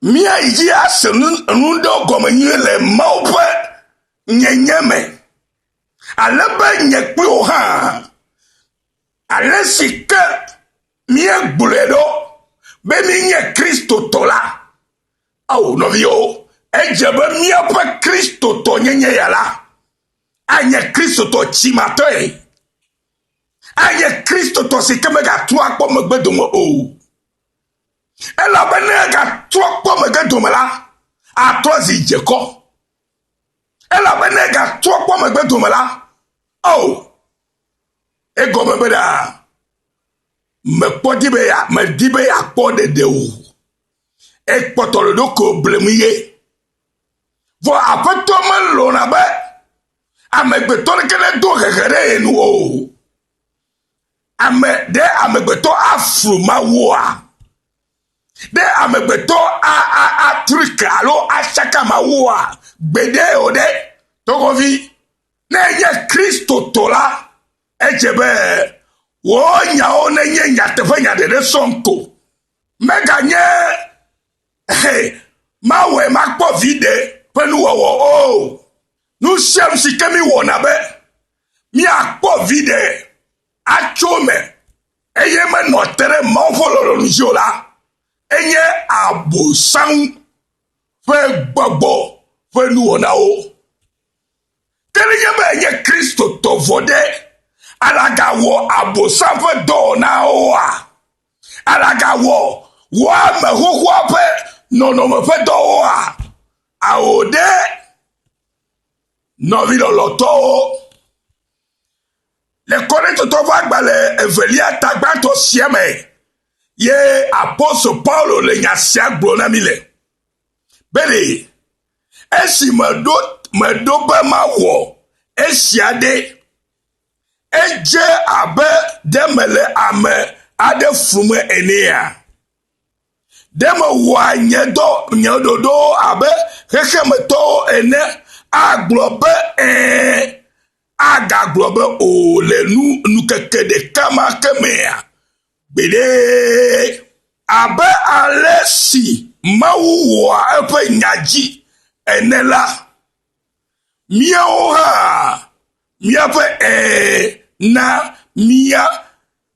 Míayi dzi ase nu enu ɖewo gɔme nyuie le Mawu ƒe nyenye me. Ale be nye kpli wò hã, ale si ke míegblɔe ɖo be míenye Kristotɔ la, ao nɔviwo, edze be míaƒe Kristotɔnyenye ya la anye Kristotɔ tsimatɔe, anye Kristotɔ si ke megatrɔ akpɔ megbe dome o. Elabe ne egatrɔ kpɔ megbe dome la, atrɔ zi dzekɔ. Elabe ne egatrɔ kpɔ megbe dome la, o, egɔme be ɖa mekpɔ di be ya medi be yeakpɔ ɖeɖe o. Ekpɔtɔ le ɖokuiwò blem ye. Vɔ Aƒetɔ melɔ̃na be amegbetɔ ɖeke nedo hehe ɖe ye nu o. Ame ɖe amegbetɔ aflu Mawua? Ɖe amegbetɔ a a atri ke alo atsaka Mawua? Gbeɖe o ɖe. Togovi, ne enye Kristotɔ la, edze be wò nyawo nenye nyateƒe nya ɖeɖe sɔŋ ko. Meganye he mawɔe makpɔ viɖe ƒe nuwɔwɔ o. Nu sia nu si ke míwɔna be míakpɔ viɖe atso eme eye menɔ te ɖe Mawu ƒe lɔlɔ̃nu dzi o la, enye Abosam ƒe gbɔgbɔ ƒe nuwɔnawo. Ke nenye be enye Kristotɔ vɔ ɖe, alagawɔ Abosam ƒe dɔwɔnawoa? Alagawɔ wò ame xoxoa ƒe nɔnɔme ƒe dɔwoa? Ao ɖe! Nɔvi lɔlɔ̃tɔwo, le Korintotɔwo ƒe agbalẽ evelia ta gbãtɔ sia me ye apostol Paulo le nya sia gblɔm na mí le. Be ɖe esi meɖo meɖo be mawɔ esia ɖe, edze abe ɖe mele ame aɖe flum enea? Ɖe mewɔa nye dɔ nye ɖoɖowo abe xexemetɔwo ene agblɔ be ɛ̃, agagblɔ be o le nu ŋkeke ɖeka ma ke mea? Gbeɖe! Abe ale si Mawu wɔa eƒe nya dzi ene la, míawo hã míaƒe ɛ̃ na mía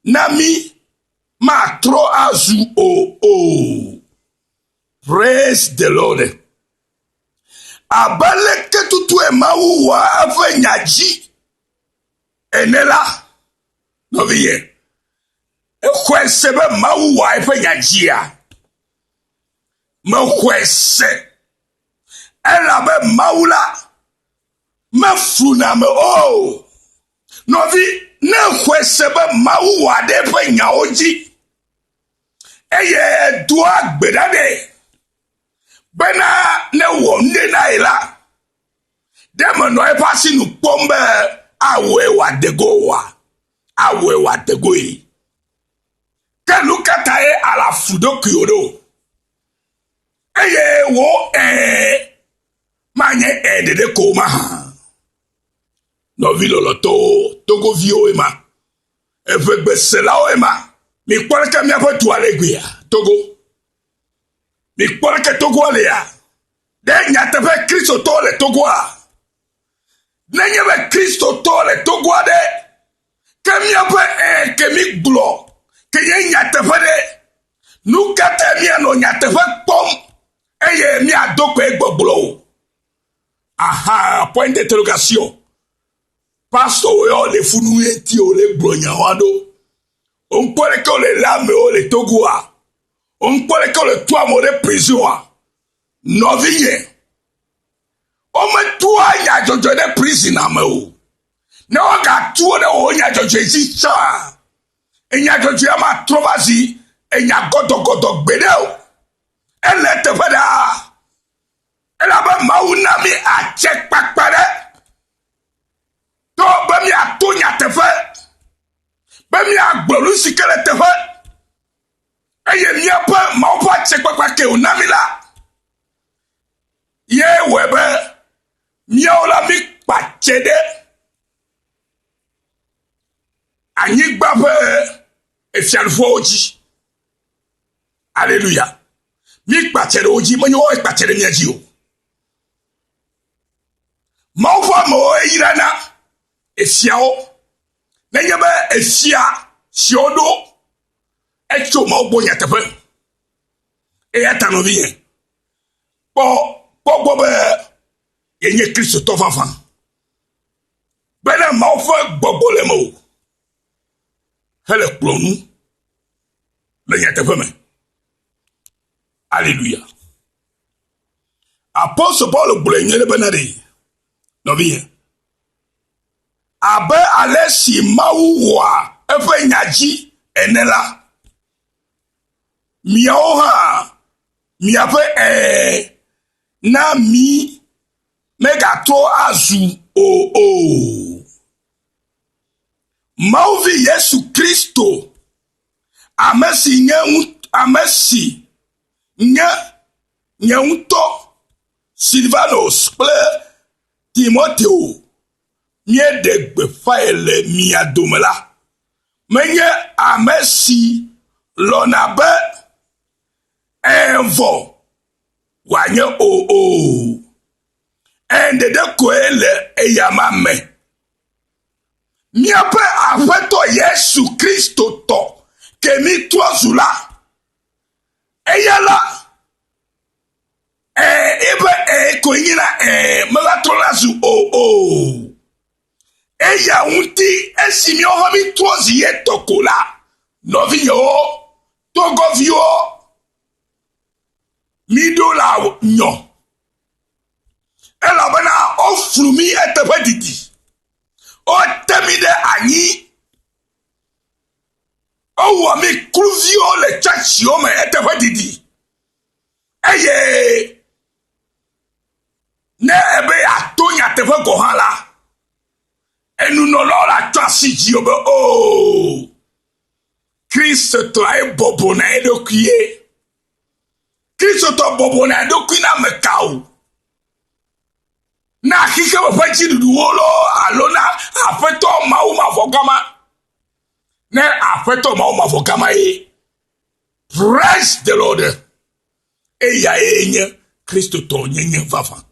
na mí matrɔ azu o o. Praise the Lord. Abe leke tutue Mawu wɔa eƒe nya dzi ene la, nɔvinye, exɔe se be Mawu wɔa eƒe nya dzia? Mexɔe se. Elabe Mawu la mefluna ame o. Nɔvi, ne èxɔe se be Mawu wɔa ɖe eƒe nyawo dzi eye èdoa gbe ɖa nɛ bena newɔ nu ɖe na ye la, ɖe menɔ eƒe asinu kpɔm be awɔe wòade go oa? Awɔe wòade goe. Ke nu ka tae alafu ɖokuiwò ɖo? Eye wò ɛ̃ manye ɛ̃ ɖeɖe ko mahã? Nɔvi lɔlɔ̃tɔwo, Togoviwoe ma, eʋegbeselawoe ma. Mikpɔ leke míaƒe dua le egbea, Togo. Mikpɔ leke Togoa lea. Ɖe nyateƒe Kristotɔwo le Togoa? Nenye be Kristotɔwo le Togoa ɖe, ke míaƒe ẽ ke mígblɔ ke nye nyateƒe ɖe, nu ka tae míanɔ nyateƒe kpɔm eye míado kpe gbɔgblɔ o? Aha, point d'interrogation. Pastor wo yɔ le funu ye ŋuti o le gblɔ nyawo ɖo. Woŋkpɔ leke wole lé amewo le Togoa. Woŋkpɔ leke wole tu amewo ɖe prison-a. Nɔvinye, wometua nya dzɔdzɔe ɖe prison ame o. Ne wogatu wo ɖe wò nya dzɔdzɔe dzi tsã, enya dzɔdzɔea matrɔ va zi enya gɔdɔgɔdɔ gbeɖe o. Ele eteƒe ɖaa. Elabe Mawu na mí atse kpakpa ɖe to be míato nyateƒe, be míagblɔ nu si ke le teƒe, eye míaƒe Mawu ƒe atsekpakpa ke wòna mí la, ye wɔe be míawo la míkpa tse ɖe anyigba ƒe efiaɖuƒewo dzi. Aleluya. Míkpa tse ɖe wo dzi, menye woawoe kpa tse ɖe mía dzi o. Mawu ƒe amewo yrana efiawo. Nenye be efia siwo ɖo etso Mawu gbɔ nyateƒe. Eya ta nɔvinye, kpɔ kpɔ gbɔ be yenye Kristotɔ vavã. Bena Mawu ƒe gbɔgbɔ le mewò hele kplɔ nu le nyateƒe me. Aleluya. Apostol Paulo gblɔe nyuie ɖe bena ɖe, nɔvinye, abe ale si Mawu wɔa eƒe nya dzi ene la, miawo hã miaƒe ɛ̃ na mí megatrɔ azu o o. Mawu Vi Yesu Kristo, ame si nye ame si nye nye ŋutɔ Silvanos kple Timoteo míeɖe gbeƒãe le mia dome la, menye ame si lɔ̃na be ɛ̃ vɔ wòanye o o. Ɛ̃ ɖeɖe koe le eyama me. Míaƒe Aƒetɔ Yesu Kristo tɔ ke mítrɔ zu la, eya la, ɛ̃ eƒe ɛ̃ koe nyina ɛ̃, meva trɔna zu o o. Eya ŋuti esi míawo hã mítrɔ zi ye tɔ ko la, nɔvinyewo, togɔviwo, míɖo la nyɔ. Elabena woflu mí eteƒe didi. Wote mí ɖe anyi. Wowɔ mí kluviwo le tsɔtsiwo me eteƒe didi. Eye ne ebe yeato nyateƒe gɔ̃ hã la, enunɔlawo la tsɔ asi dzi be o Kristotɔae bɔbɔna eɖokui ye. Kristotɔ bɔbɔna eɖokui na ame kawo? Na xexeme ƒe dziɖuɖuwo loo alo na Aƒetɔ Mawu mavɔ gama? Ne Aƒetɔ Mawu mavɔ gama ye. Praise the Lord. Eyae nye Kristotɔ nyenye vavã.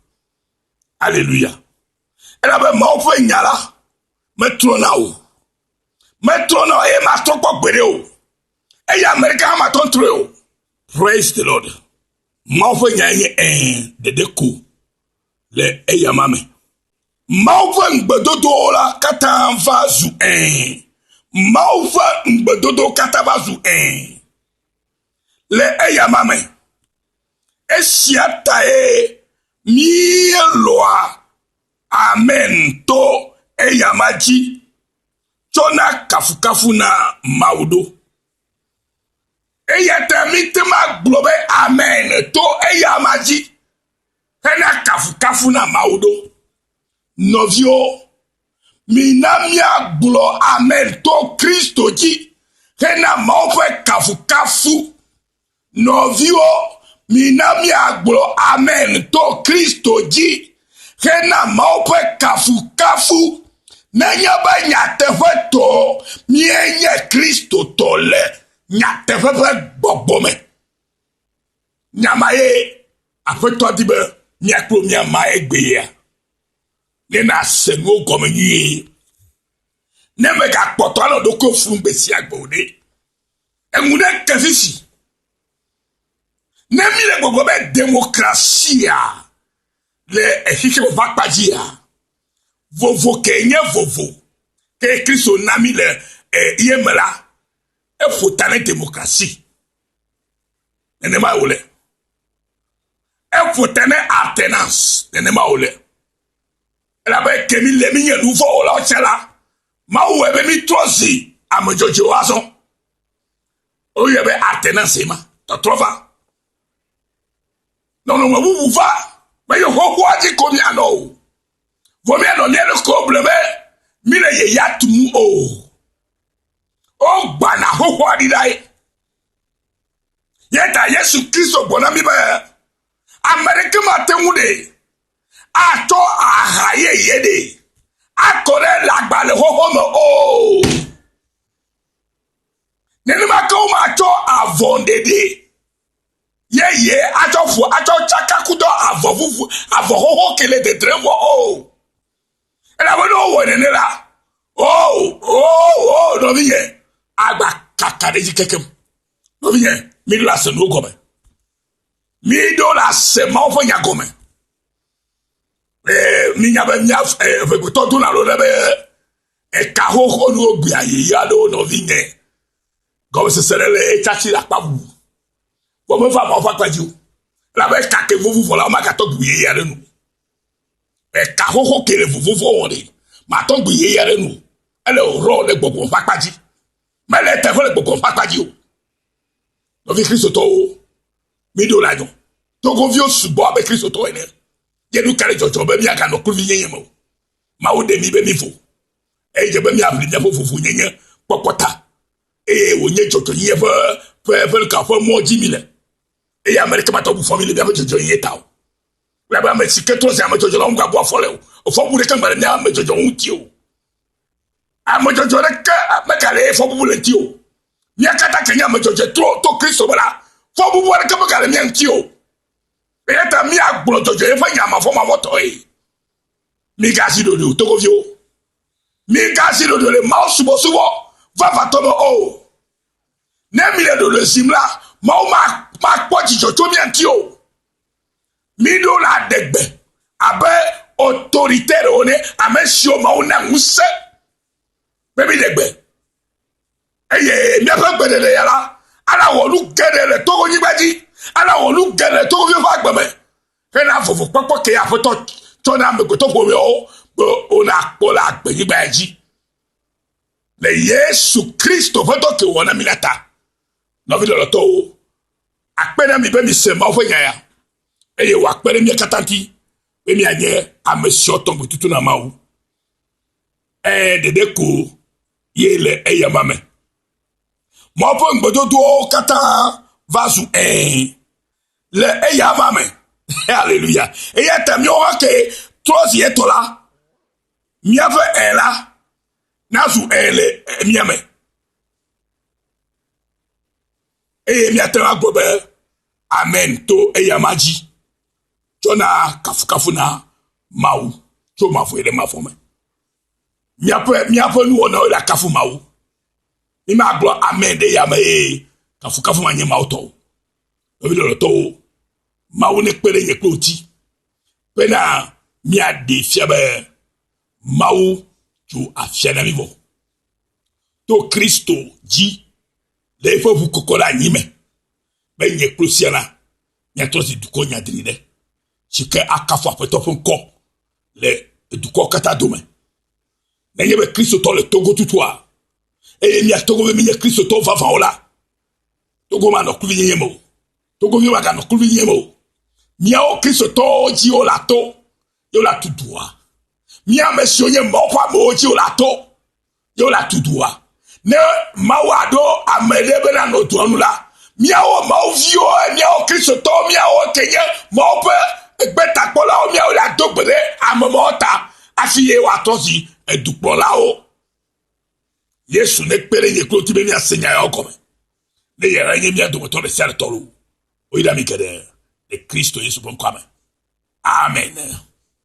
Aleluya. Elabe Mawu ƒe nya la metrɔna o. Metrɔna o eye matrɔ kpɔ gbeɖe o. Eye ame ɖeka hã matɔ ŋtrɔe o. Praise the Lord. Mawu ƒe nyae nye ɛ̃ ɖeɖe ko le eyama me. Mawu ƒe ŋugbedodowo la katã va zu ɛ̃. Mawu ƒe ŋugbedodowo katã va zu ɛ̃ le eyama me. Esia tae míelɔ̃a amen to eyama dzi tsɔ na kafukafu na Mawu ɖo. Eya ta míte ŋu agblɔ be amen to eyama dzi hena kafukafu na Mawu ɖo. Nɔviwo, mina míagblɔ amen to Kristo dzi hena Mawu ƒe kafukafu. Nɔviwo, mina míagblɔ amen to Kristo dzi hena Mawu ƒe kafukafu. Nenye be nyateƒetɔ míenye Kristotɔ le nyateƒe ƒe gbɔgbɔ me. Nya ma ye Aƒetɔ di be mía kple míama egbea. Ne nàse nuwo gɔme nyuie. Ne mègakpɔtɔ anɔ ɖokuiwò flum gbe sia gbe o ɖe, eŋu ɖe ke fifi. Ne míle gbɔgblɔ be demokrasia le xexeme ƒe akpa dzia, vovo ke nye vovo ke Kristo na mí le ye me la, eƒo ta ne demokrasi. Nenema wòle. Eƒo ta ne alternance. Nenema wòle. Elabe ke mi le mi nye nu vɔ̃ wɔlawo tsã la, Mawu wɔe be mítrɔ zi ame dzɔdzɔewo azɔ. Woyɔe be alternance ma, tɔtrɔ va. Nɔnɔme bubu va. Menye xoxoa dzi ko míanɔ o. Vɔ míanɔ mía ɖokuiwo gblɔm be míle yeyea tum o. Wogbana xoxoa ɖi ɖae. Ye ta Yesu Kristo gblɔ na mí be ame ɖeke mate ŋu ɖe atsɔ aha yeye ɖe akɔ ɖe lãgbalẽ xoxo me o. Nenema ke womatsɔ avɔ ɖeɖe. Yeye atsɔ ƒo atsɔ tsaka kudo avɔ vuvu avɔ xoxo ke le dedrem vɔ o. Elabe ne wowɔ nene la, o o o nɔvinye agba kaka ɖe edzi kekem. Nɔvinye, miɖo la se nuwo gɔme. Miɖo la se Mawu ƒe nya gɔme. Ee, minya be mía ʋegbetɔ dona lo ɖe be eka xoxo nuwo gbea yeye aɖewo nɔvinye. Gɔmesese ɖe le etsatsi le akpa bubu. Vɔ meva Mawu ƒe akpa dzi o. Elabe eka ke vuvu vɔ la, womagatɔ gbi yeye aɖe nu o. Eka xoxo ke le vuvu vɔ wɔ ɖe, matɔ gbi yeye aɖe nu o. Ele rɔ le gbɔgbɔ ƒe akpa dzi. Mele eteƒe le gbɔgbɔ ƒe akpa dzi o. Nɔvi Kristotɔwo, miɖo la nyɔ. Togoviwo sugbɔ abe Kristotɔwo ene. Ye nu ka le dzɔdzɔ be míaganɔ kluvinyenye me o? Mawu ɖe mí be mívo. Eye dze be míaʋli míaƒe vovonyenye kpɔkpɔ ta. Eye wònye dzɔdzɔnyenye ƒe ƒe ƒe ka ƒe mɔ dzi mi le. Eye ame ɖeke mate ŋu fɔ mi le míaƒe dzɔdzɔnyenye ta o. Elabe ame si ke trɔ zi ame dzɔdzɔ la, womegabua fɔ le o. Fɔbubu ɖeke megale mía ame dzɔdzɔ ŋuti o. Ame dzɔdzɔ ɖeke megale eye fɔbubu le ŋuti o. Mía katã ke nye ame dzɔdzɔe trɔ to Kristo me la, fɔbubu aɖeke megale mía ŋuti o. Eya ta míagblɔ dzɔdzɔenyenye ƒe nya mavɔmavɔtɔe. Migazi ɖoɖoe o, Togoviwo. Migazi ɖoɖoe le Mawu subɔsubɔ vavãtɔ me o. Ne mile ɖoɖoe zim la, Mawu makpɔ dzidzɔ tso mía ŋuti o. Miɖo la ɖe gbe abe autoritaire ene, ame siwo Mawu na ŋusẽ be miɖe gbe. Eye míaƒe gbeɖeɖe ya la, ala wɔ nu geɖe le Togonyigba dzi, ala wɔ nu geɖe le Togoviwo ƒe agbe me hena vovokpɔkpɔ ke Aƒetɔ tsɔ na amegbetɔ ƒomeawo be wonakpɔ le agbenyigba ya dzi. Le Yesu Kristo ƒe dɔ ke wòwɔ na mí la ta. Nɔvi lɔlɔ̃tɔwo, akpe na mi be mise Mawu ƒe nya ya eye wòakpe ɖe mía katã ŋuti be míanye ame siwo tɔgbi tutu na Mawu. Ɛ̃, ɖeɖe ko ye le eyama me. Mawu ƒe ŋugbedodowo katã va zu ɛ̃ le eyama me. Haleluya. Eya ta míawo hã ke trɔ zi etɔ la, míaƒe ɛ̃ la nazu ɛ̃ le mía me. Eye míate ŋu agblɔ be amen to eyama dzi tsɔ na kafukafu na Mawu tso mavɔ yi ɖe mavɔ me. Míaƒe míaƒe nuwɔnawo le akafu Mawu. Mímagblɔ amen ɖe ya me eye kafukafu manye Mawu tɔ o. Nɔvi lɔlɔ̃tɔwo, Mawu nekpe ɖe nye kple wò ŋuti bena míaɖee fia be Mawu tso afia na mí vɔ to Kristo dzi le eƒe ʋu kɔkɔ ɖe anyi me be nye kple wò sia la míatrɔ zi dukɔ nyadri ɖe si ke akafu Aƒetɔ ƒe ŋkɔ le dukɔ katã dome. Nenye be Kristotɔ le Togo tutua eye mía Togo be míenye Kristotɔ vavãwo la, Togo manɔ kluvinyenye me o. Togoviwo maganɔ kluvinyenye me o. Míawo Kristotɔwo dzi wole ato ye wole atu dua. Mía ame siwo nye Mawu ƒe amewo dzi wole ato ye wole atu dua. Ne Mawu aɖo ame ɖe be nanɔ dua nu la, míawo Mawu viwo, míawo Kristotɔwo, míawo ke nye Mawu ƒe gbetakpɔlawo, míawo le ado gbe ɖe ame mawo ta hafi ye woatrɔ zi edukplɔlawo. Yesu nekpe ɖe nye kple wò ŋuti be míase nya yawo gɔme. Ne yayra nye mía dometɔ ɖe sia ɖe tɔ loo. Woyra mi geɖe le Kristo Yesu ƒe ŋkɔa me. Amen.